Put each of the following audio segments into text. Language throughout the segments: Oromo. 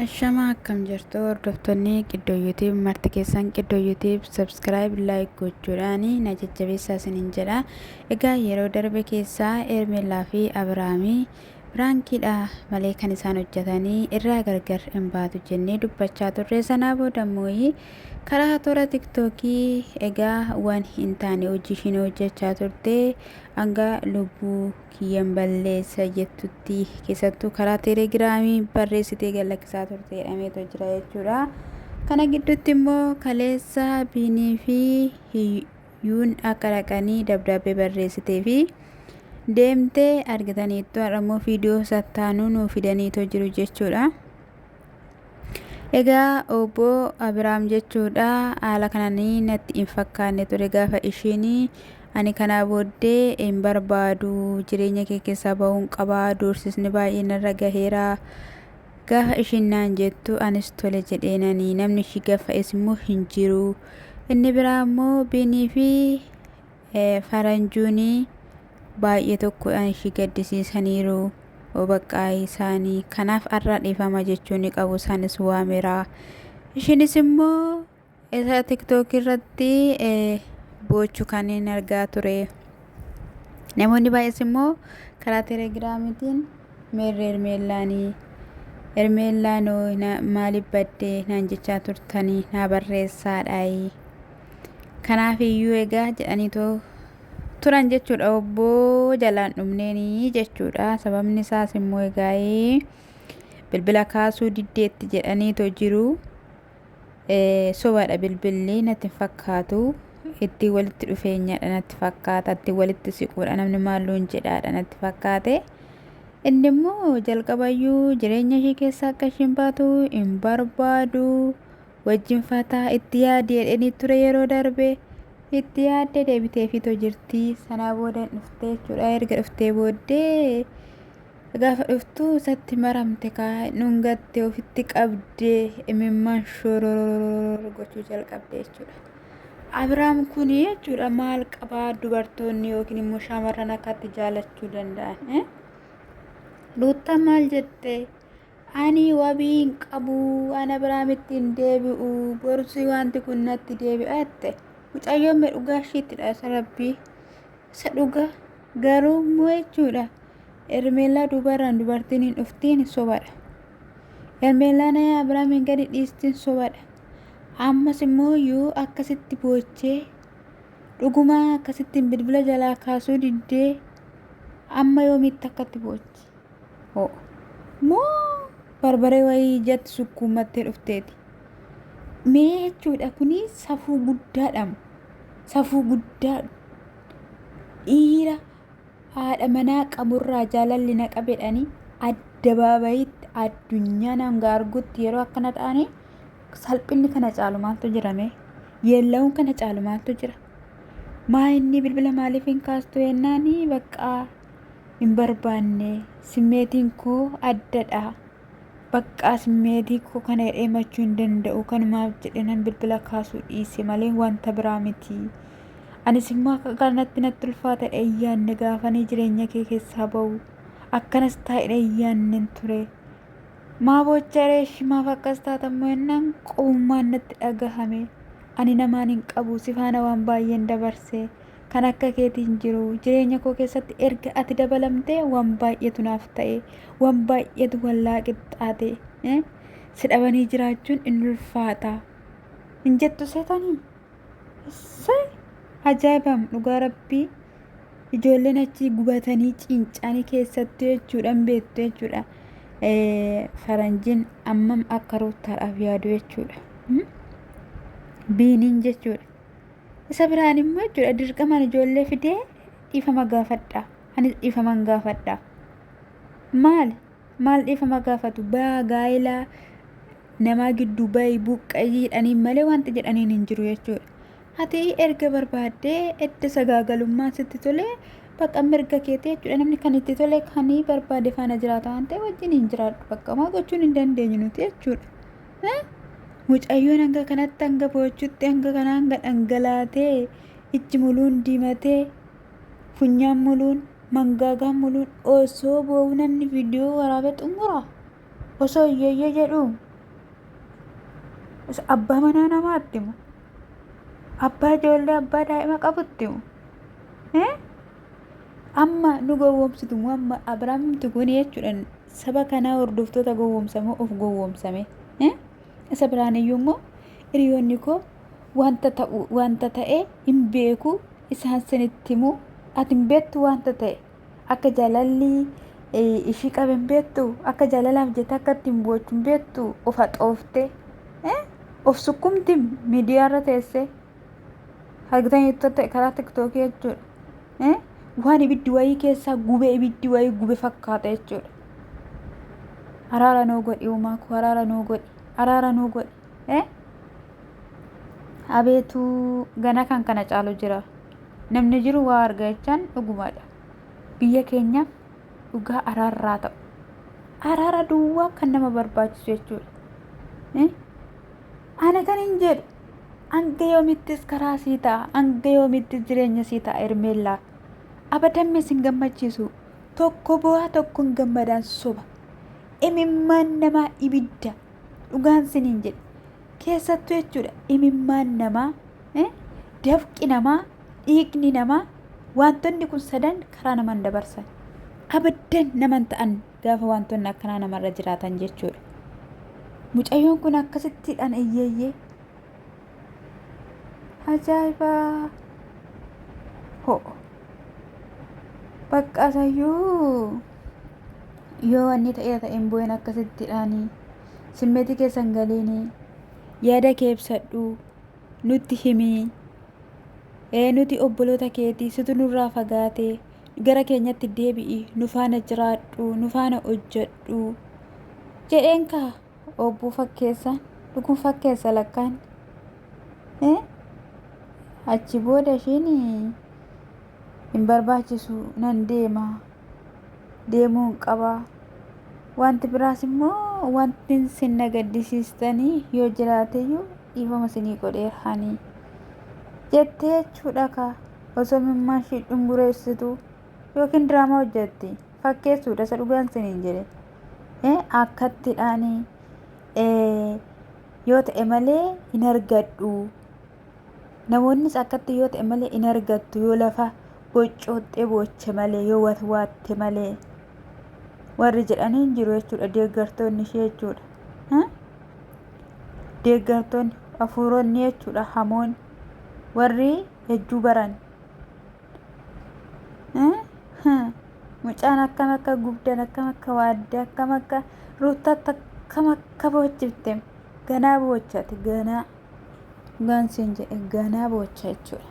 Ashamaa akkam jirtu hordoftoonni Qiddoo YouTube marti keessan Qiddoo YouTube subscribe like gochuudhaan na jajjabeessaa isiniin jedha. Egaa yeroo darbe keessaa Ermeellaa fi Abiraamii piraankiidha malee kan isaan hojjetanii irraa gargar hin baatu jennee dubbachaa turre. Sanaa booda immoo karaa toora tiktookii egaa waan hin taane hojii ishiin hojjechaa turte hanga lubbuu kiyyan balleessa jettutti keessattuu karaa teelegiraamii barreessitee gad lakkisaa turte jedhameetu jira jechuudha. Kana gidduutti immoo kaleessa Biinii fi Hiyyuun akka dhaqanii dabdaabbee barreessitee fi deemtee argitaniittu har'a immoo viidiyoo sattaanuu nuu fidaniitoo jiru jechuudha. Egaa obbo Abiraam jechuudha haala kanaan natti hin fakkaanne ture gaafa ishiin ani kanaa booddee hin barbaadu jireenya kee keessaa bahuun qaba doorsisni baay'ee narra gaheera gaafa ishiin naan jettu anis tole jedheenani namni ishii gaffa'es immoo hin jiru inni biraa immoo Biinii fi Faranjuuni baay'ee tokkodhaan ishii gaddisiisaniiru baqqaa isaanii kanaaf arra dhiifama jechuu ni qabu isaanis waameera ishiinis immoo isa tiktook irratti boochu kan hin argaa ture namoonni baay'ees immoo karaa telegiraamitiin meerre ermeellaanii ermeellaanoo maaliif baddee naan jechaa turtanii naa barreessaadhaayi Kanaaf iyyuu egaa jedhaniitoo turan jechuudha obboo jalaan dhumneenii jechuudha. Sababni isaas immoo egaa bilbila kaasuu diddeetti jedhaniitoo jiru. Sobaadha bilbilli natti hin fakkaatu. Ittiin walitti dhufeenyadha natti fakkaata. Ittiin walitti siquudha namni maalluun jedhaadha natti fakkaate. Inni immoo jalqabayyuu jireenya ishee keessaa akka ishiin baatu hin barbaadu. Wajjin fataa itti yaadi jedheenii ture yeroo darbe itti yaadde deebiteefiitoo jirti sanaa booda hin dhuftee jechuudha erga dhuftee booddee gaafa dhuftu isatti maramte kaa dhungatte ofitti qabdee imimmaan shorororor gochuu jalqabde jechuudha. Abiraam kun jechuudha maal qabaa dubartoonni yookiin immoo shamarran akkatti jaalachuu danda'an. Ruuttaan maal jette? Ani wabii hin qabu, an Abiraamitti hin deebi'u, borsi wanti kun natti deebi'a jette. Mucayyoon mee dhugaa ishiittidha isa rabbii. Isa dhugaa garuu immoo jechuudha. Ermeellaa duubarraan dubartiin hin dhuftiin sobadha. Ermeellaan Abiraamiin gadi dhiistiin sobadha. Ammas immoo yoo akkasitti boochee dhugumaa akkasittiin bilbila jalaa kaasuu diddee amma yoomitti akkatti boochi. Hoo. Moo barbaree wayii ijatti sukkuummattee dhufteeti. Mee jechuudha kuni safuu guddaadha. Safuu guddaa dhiira haadha manaa qaburraa jaalalli na qabedhanii addabaabayitti addunyaan hanga argutti yeroo akkana ta'anii salphinni kana caalu maaltu jira mee? Yeella'uun kana caalu maaltu jira? Maa inni bilbila maaliif hin kaastu jennaani baqqaa hin barbaanne simmeetiin koo addadha baqqaa simmeetii koo kana jedhee himachuu hin danda'u kanumaaf jedhee nan bilbila kaasuu dhiise malee wanta biraa miti anis immoo akka kanatti natti ulfaata hin yaadne gaafanii jireenya kee keessaa ba'u akkanas taa'ee hin yaadnen ture maa boocha reeshi maaf akkas taatammoo jennaan qomummaan natti dhagahame ani namaan hin qabu si faana waan baay'een dabarse Kan akka keetii hin jiru. Jireenya koo keessatti erga ati dabalamtee waan baay'eetu naaf ta'e. Waan baay'eetu wallaa qixxaate. Si dhabanii jiraachuun in ulfaata. Hin jettu seetanii? Essay! Ajaa'ibam dhugaa rabbii. Ijoolleen achi gubatanii ciincanii keessattuu jechuudha hin beektu jechuudha. Faranjiin ammam akka ruuttaadhaaf yaadu jechuudha. Biiniin jechuudha. Isa biraan immoo jechuudha dirqamaan ijoollee fidee dhiifama gaafadha. Anis dhiifaman gaafadha. Maal? Maal dhiifama gaafatu? Baa gaa'elaa namaa gidduu bahi buqqa'ii jedhaniin malee wanti jedhaniin hin jiru jechuudha. Ati erga barbaaddee edda sagaagalummaan sitti tole bakka mirga keetii jechuudha. Namni kan itti tole kan barbaade faana jiraata waan ta'eef wajjin hin jiraadhu. Bakka maa gochuun hin dandeenyu nuti jechuudha. Mucayyoon hanga kanatti hanga boochutti hanga kana hanga dhangalaatee ijji muluun diimatee funyaan muluun mangaagaan muluun osoo boo'uu namni viidiyoo waraabee xumura osoo iyyee jedhu. Isa abbaa manaa namaatti himu. Abbaa ijoollee abbaa daa'ima qabutti himu. Amma nu gowwoomsitu moo amma Abiraamtu kun jechuudha saba kanaa hordoftoota gowwoomsamoo of gowwoomsame. Isa biraan iyyuu immoo hiriyoonni koo wanta ta'u wanta ta'e hin beeku isaan sinitti himu ati hin beektu wanta ta'e akka jaalalli ishii qabe hin beektu akka jaalalaaf jette akka ittiin boochu hin beektu of haxoofte of sukkumti miidiyaarra teessee argitan ta'e karaa tiktookii jechuudha. Waan ibiddi wayii keessaa gube ibiddi wayii gube fakkaata jechuudha. Araara nuu godhi uumaa koo araara nuu godhi araara nuu godhi. Abeetu gana kan kana caalu jira. Namni jiru waa arga jechaan dhugumadha. Biyya keenyaaf dhugaa araarraa ta'u. Araara duwwaa kan nama barbaachisu jechuudha. Ana kan hin jedhu hanga yoomittis karaa sii ta'a hanga yoomittis jireenya sii ta'a Hermeellaa. Abadan sin gammachiisu tokko bu'aa tokko hin gammadaan soba. Imimmaan namaa ibidda dhugaan siniin jedhe keessattuu jechuudha imimmaan namaa dafqi namaa dhiigni namaa wantoonni kun sadan karaa naman dabarsan abaddan naman ta'an gaafa wantoonni akkanaa namarra jiraatan jechuudha. Mucayyoon kun akkasittiidhaan iyyeeyyee ajaa'ibaa ho'o bakka asayyuu yoo wanni ta'ee ta'e hin bu'in akkasittiidhaan simmeetii keessan galiini yaada kee ibsadhu nutti himii ee nuti obboloota keetii situ nurraa fagaate gara keenyatti deebi'i nu faana jiraadhu nu faana hojjedhu jedheen kaa obbuu fakkeessa dhugum fakkeessa lakkaan achi booda ishiin hin barbaachisu nan deema deemuun qaba wanti biraas immoo wanti sin na gaddisiistanii yoo jiraateyyuu dhiifama isinii godheera hani jettee jechuudha kaa osoo mimmaan ishii dhungureessitu yookiin diraamaa hojjetti fakkeessuudha isa dhugaan siniin jedhe akkattidhaan yoo ta'e malee hin argadhu namoonnis akkatti yoo ta'e malee hin argattu yoo lafa boccooxxee booche malee yoo watwaatte malee warri jedhanii hin jiru jechuudha deeggartoonni ishee jechuudha. Deeggartoonni hafuuronni jechuudha hamoon warri hedduu baran. Mucaan akkam akka gubdan akkam akka waadde akkam akka ruuttaatti akkam akka boochifte ganaa boochate ganaa dhugaan siin jedhe ganaa boocha jechuudha.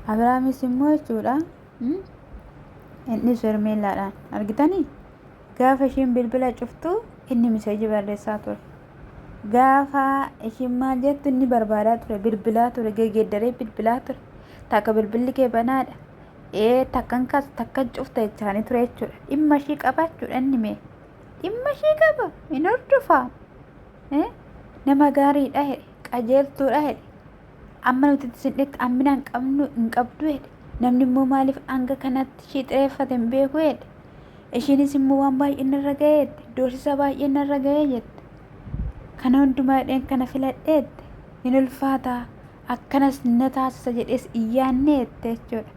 Abiraamis immoo jechuudha innis Hermeellaadhaan argitanii gaafa ishiin bilbila cuftu inni miseejii barreessaa ture. Gaafa ishiin maal jettu inni barbaadaa ture bilbilaa ture gegeeddaree bilbilaa ture takka bilbilli kee banaadha ee takkan kaas takkan cufta jechaanii ture jechuudha. Dhimma ishii qaba jechuudha inni mee dhimma ishii qaba hin hordofaa nama gaariidha jedhe qajeeltuudha jedhe amma nuti itti sinnetti ammina hin qabnu hin qabdu jedhe namni immoo maaliif hanga kanatti ishii xireeffate hin beeku jedhe ishiinis immoo waan baay'ee narra ga'ee jette doorsisa baay'ee narra ga'ee jette kana hundumaa jedheen kana filadhee jette hin ulfaataa akkanas na taasisa jedhees iyyaannee jette jechuudha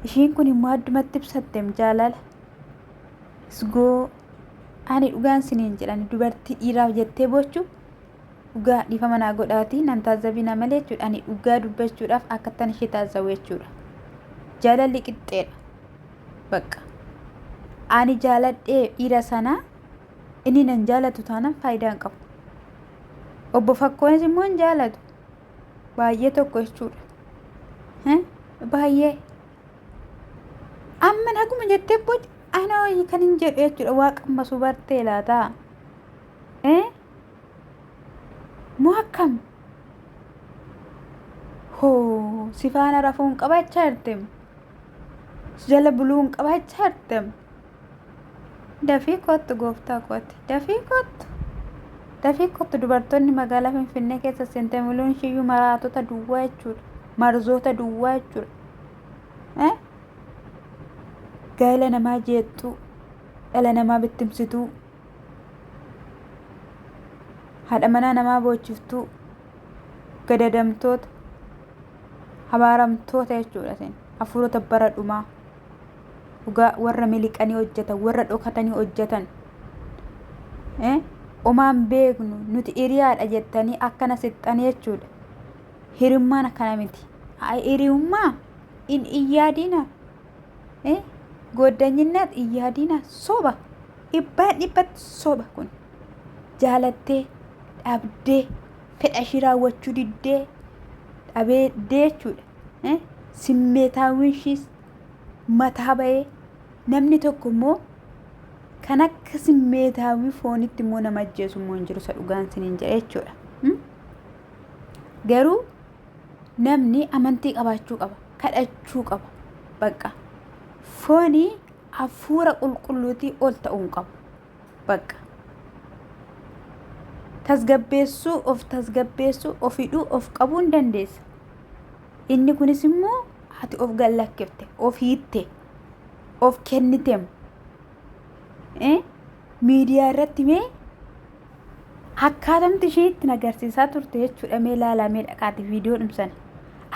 ishiin kun immoo addumatti ibsatteem jaalala isgoo ani dhugaan siniin jedhan dubartii dhiiraaf jettee bochu dhugaa dhiifama naa godhaatii nan taazzabina malee jechuudha ani dhugaa dubbachuudhaaf akkattan ishee taazzabu jechuudha jaalalli qixxeedha bakka ani jaaladhee dhiira sana inni nan jaalatu taanaan faayidaa hin qabu obbo Fakkoonis immoo hin jaalatu baay'ee tokko jechuudha baay'ee amma naguma jettee boci ana wayii kan hin jedhu jechuudha waaqa ammasuu bartee laata moo akkam hoo si faana rafuu hin qabaachaa jirtem si jala buluu hin qabaachaa jirtem dafii kottu gooftaa kooti dafii kottu dafii kottu dubartoonni magaalaa finfinnee keessa seente muluun ishiyyuu maraatota duwwaa jechuudha marzoota duwwaa jechuudha gaa'ela namaa jeexxuu dhala namaa bittimsituu haadha manaa namaa boochiftuu Gadadamtoota, abaaramtoota jechuudha isin. Hafuurota bara dhumaa. Dhugaa warra miliqanii hojjetan, warra dhokatanii hojjetan. Eh? Omaan beeknu nuti hiriyaadha jettanii akkana sixxanii jechuudha. Hiriyummaan akkana miti. Hiriyummaa in iyyaadina. Eh? Gooddanyinnat iyyaadina soba. Dhibbaan dhibbatti soba kun. Jaalattee dhabdee fedha ishii raawwachuu diddee dhabee jechuudha. Eh? Simmeetaawwiin ishiis mataa ba'ee namni tokko immoo kan akka simmeetaawwii foonitti immoo nama ajjeesu immoo hin jiru isa dhugaan siniin jedhe jechuudha. Hmm? Garuu namni amantii qabaachuu qaba, kadhachuu qaba. Bakka foonii hafuura qulqulluutii ol ta'uu hin qabu. Bakka tasgabbeessuu, of tasgabbeessuu, of hidhuu, of qabuu hin dandeessa. Inni kunis immoo ati of gallakkifte, of hiitte, of kennitem. Miidiyaa irratti mee akkaatamti ishee ittiin agarsiisaa turte jechuudha mee ilaalaa mee dhaqaati viidiyoo dhumsana.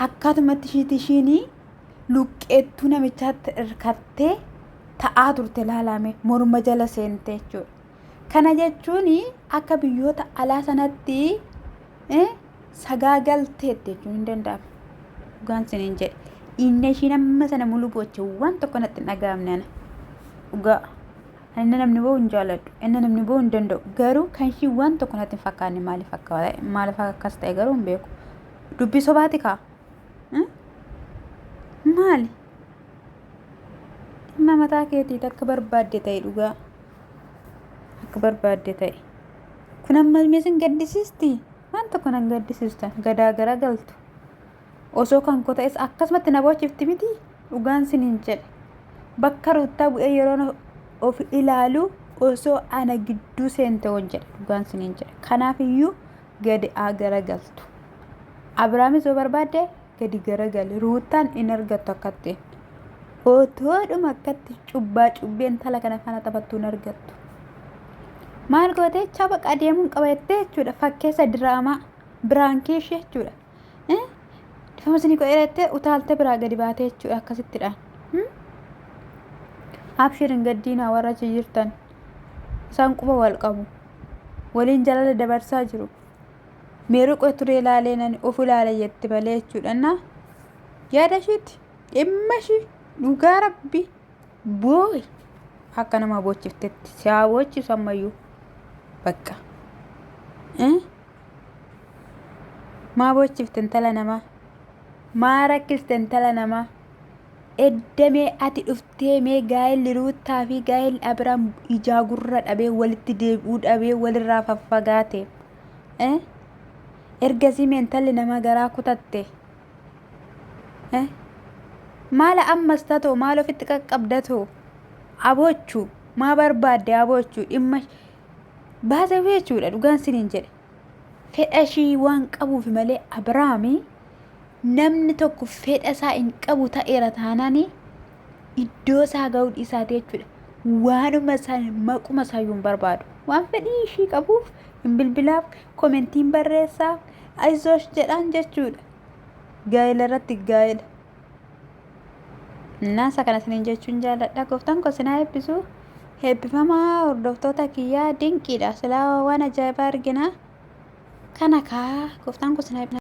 Akkaatumatti ishiitti ishiin luqqeettuu namichaatti irkattee ta'aa turte ilaalaa mee morma jala seente jechuudha. Kana jechuun akka biyyoota alaa sanatti sagaagalteetti jechuun hin danda'amu. Dhugaan siniin jedhe. Inni ishiin amma sana mulu booche waan tokko natti hin dhaga'amne ana. Dhugaa. Inni namni boo'u hin jaaladhu. Inni namni boo'u hin danda'u. Garuu kan ishii waan tokko natti hin fakkaanne maaliif akka maaliif akkas ta'e garuu hin beeku. Dubbii sobaati kaa. Maali? Dhimma mataa keetiiti akka barbaadde ta'e dhugaa. Akka barbaadde ta'e. Kun amma mee sin gaddisiisti? Waan tokko nan gaddisiistan. Gadaa gara galtu. Osoo kan koo ta'es akkasumatti na boochifti miti dhugaan siniin jedhe. Bakka ruuttaa bu'ee yeroon of ilaalu osoo ana gidduu seente hon jedhe dhugaan siniin jedhe. Kanaaf iyyuu gadi haa garagaltu. Abiraamis yoo barbaadde gadi garagali. Ruuttaan hin argattu akkatti. Otoodhuma akkatti cubbaa cubbee intala kana faana taphattu hin argattu. Maal gootee chabaqa adeemuun qaba jettee jechuudha. Fakkeessa diraamaa biraankii ishee jechuudha. Dhifama isinii godheera jettee utaaltee biraa gadi baatee jechuudha akkasittidhaan. Abshir hin gaddiinaa warra achi jirtan. Isaan quba wal qabu. Waliin jaalala dabarsaa jiru. Meeruu qoe turee ilaalee nani of ilaala jetti malee jechuudha. Na yaada ishiiti dhimma ishii dhugaa rabbi booyi akka nama boochiftetti si haa boochisu ammayyuu bakka. Maa boochifte intala namaa? Maa rakkiste intala namaa? Edda mee ati dhuftee mee gaa'elli Ruuttaa fi gaa'elli Abiraam ijaa gurra dhabee walitti deebi'uu dhabee walirraa faffagaate. Eh? Ergasii mee intalli namaa garaa kutatte. Eh? Maala ammas tatoo maal ofitti qaqqabdatoo? Aboochuu maa barbaadde aboochuu dhimma baasawee jechuudha dhugaan siniin jedhe. Fedha ishii waan qabuuf malee Abiraami namni tokko fedha isaa hin qabu ta'eera taanaan iddoo isaa ga'uu dhiisaati jechuudha. Waanuma isaa maquma isaa iyyuu hin barbaadu. Waan fedhii ishii qabuuf hin bilbilaaf, komentii hin barreessaaf, ayizoosh jedhaan jechuudha. Gaa'ela irratti gaa'ela. Naasa kana isiniin jechuun jaalladha. Gooftaan koo isin haa eebbisu. Eebbifamaa hordoftoota kiyyaa dinqiidha. Silaa waan ajaa'ibaa argina. Kana kaa gooftaan koo isin haa eebbisu.